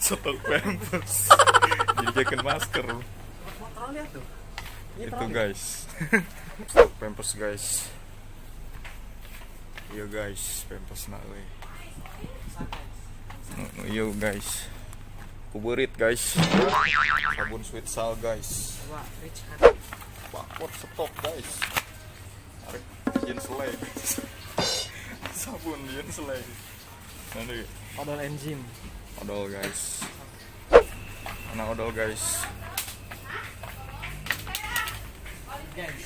Stok Pampers. Jadi jaket masker. Itu guys. Stok Pampers guys. Iya guys, Pampers na euy. Iya guys. Kuburit guys. Sabun sweet sal guys. Bakpot stok guys. Tarik jen selai guys. Sabun jen selai. Nanti Odol enzim. Odol guys. Anak odol guys. Guys.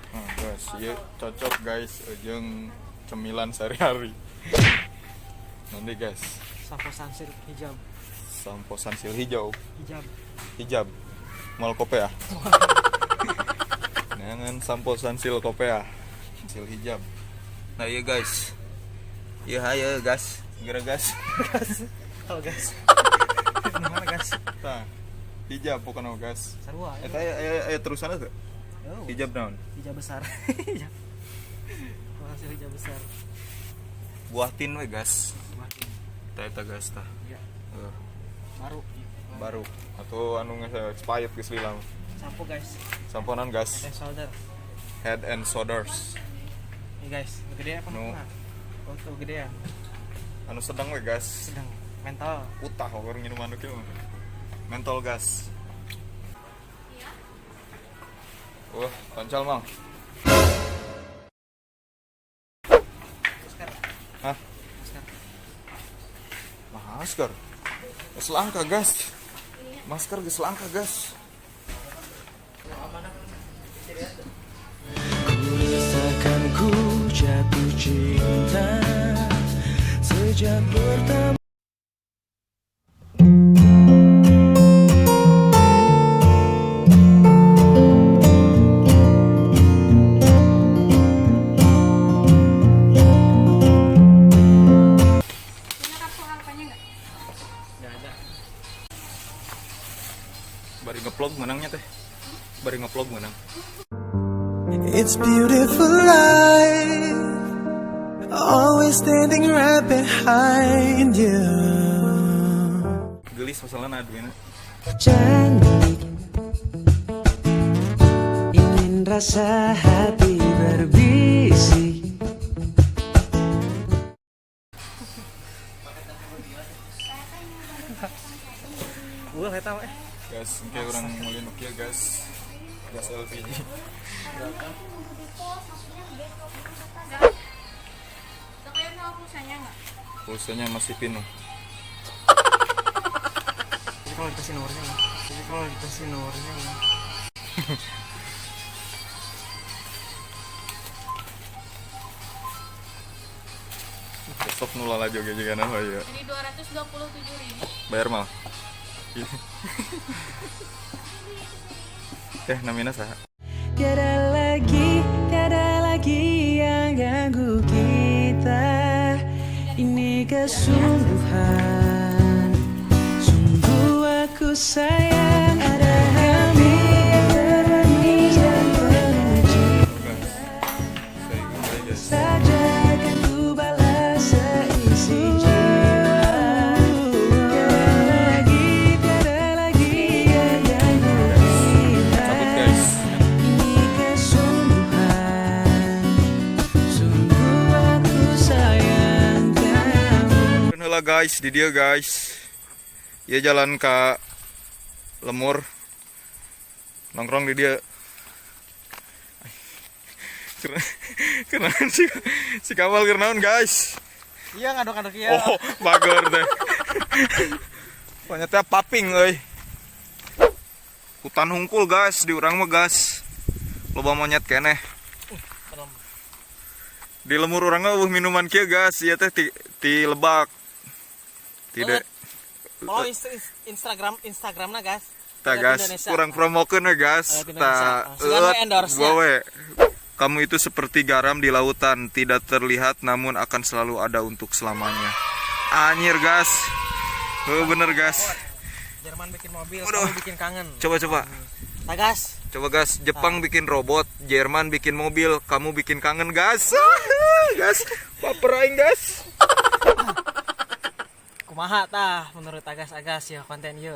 Nah, guys, iya cocok guys jeung cemilan sehari-hari. Nanti guys. Sampo Sunsilk hijab. Sampo Sunsilk hijau. Hijab. Hijab. Mal kopea. Jangan sampo Sunsilk kopea. Sunsilk hijab. Nah, iya guys. Iya hayo gas. Segera gas. Gas. Kalau gas. Mana gas? Tah. Hijab bukan oh gas. Sarua. Eta aya terusan tuh. Oh. Hijab naon? Hijab besar. Hijab. Hasil hijab besar. Buah tin we gas. Buah tin. Tah eta gas tah. Iya. Baru. Baru atau anu geus expired geus lila. Sampo guys. Samponan gas. Head and shoulder. Head and shoulders. Nih guys, nu gede apa Nu. nu? Oh, tuh gedean. Anu sedang we gas. Sedang. Mentol. Utah orang nginum anu kieu. Mentol gas. Wah, pancal mang. Masker. Hah? Masker. Masker. Geus langka gas. Masker geus langka gas. Ku rasakan ku jatuh cinta sejak pertama. Punya kartu alfanya nggak? Nggak ada. Bari ngevlog menangnya teh. Bari ngevlog menang. It's beautiful life, always standing right behind you. Gelis masalahna duitna. Cantik, ingin rasa hati berbisik. Wah, eta mah. Guys, engke urang meuli nu kieu guys. Gas LPG. Itu kayak mau pulsanya nggak? Pulsanya masih penuh. Jadi kalau dikasih nomornya nggak? Jadi kalau dikasih nomornya nggak? Besok nula lagi oge juga nah ya. Jadi 227.000. Bayar mal. Teh namina saha? Tiada lagi yang ganggu kita. Ini kesungguhan, sungguh aku sayang. Ada hati yang termanis dan penuh cinta. Guys. Saya guys. Saja kan ku balas seisi jiwa. Tiada lagi yang ganggu kita. Cabut guys. Ini kesungguhan, sungguh aku sayang kamu. Heula guys, di dia guys. Ieu jalan ka lemur. Nongkrong di dia. Kenaon si Kamal kenaon guys. Iya ngaduk-ngaduk iya. Oh, bager teh. Pokoknya teh paping euy. Hutan hungkul guys, di urang mah gas. Loba monyet keneh. Serem. Di lemur urang mah euweuh minuman kieu gas, ieu teh ti Lebak. Tidak. Follow Instagramna guys. Ta Lihat gas, Indonesia. kurang promokeun we gas. Lihat Indonesia. Ta Sugan we endorse-nya. bawe. Kamu itu seperti garam di lautan, tidak terlihat namun akan selalu ada untuk selamanya. Anjir gas. Oh, bener gas. Jerman bikin mobil, Waduh. kamu bikin kangen. Coba coba. Nah, gas. Coba gas, Jepang bikin robot, Jerman bikin mobil, kamu bikin kangen gas. Gas, baper aing gas. Kumaha Kumaha tah menurut agas-agas ya konten ieu?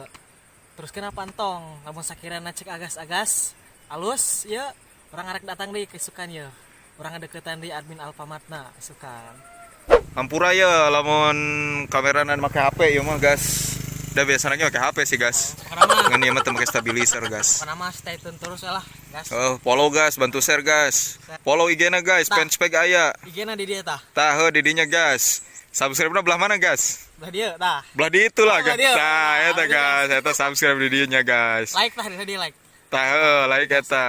Terus kenapa entong lamun sakirana cek agas-agas alus ya, urang arek datang deui keisukan ya. Urang deketan di admin Alfamartna isukan. Hampura ya lamun kameranan make HP ya mah, guys. Udah biasanya make HP sih, guys. Karena mah Ngan ieu mah teu make stabilizer, guys. karena mah stay tune terus lah, guys. Oh, follow, guys, bantu share, guys. Follow IG-na, guys, Tah. Fanspage aya. IG-na di dieu tah. Tah heuh di dinya, guys. Subscribe-na belah mana, guys? Belah dieu tah. Belah di itulah, Oh, guys. belah dieu. Tah, eta Belah dieu. guys, eta subscribe di dinya, guys. Like tah, di like. Tah heuh, like eta.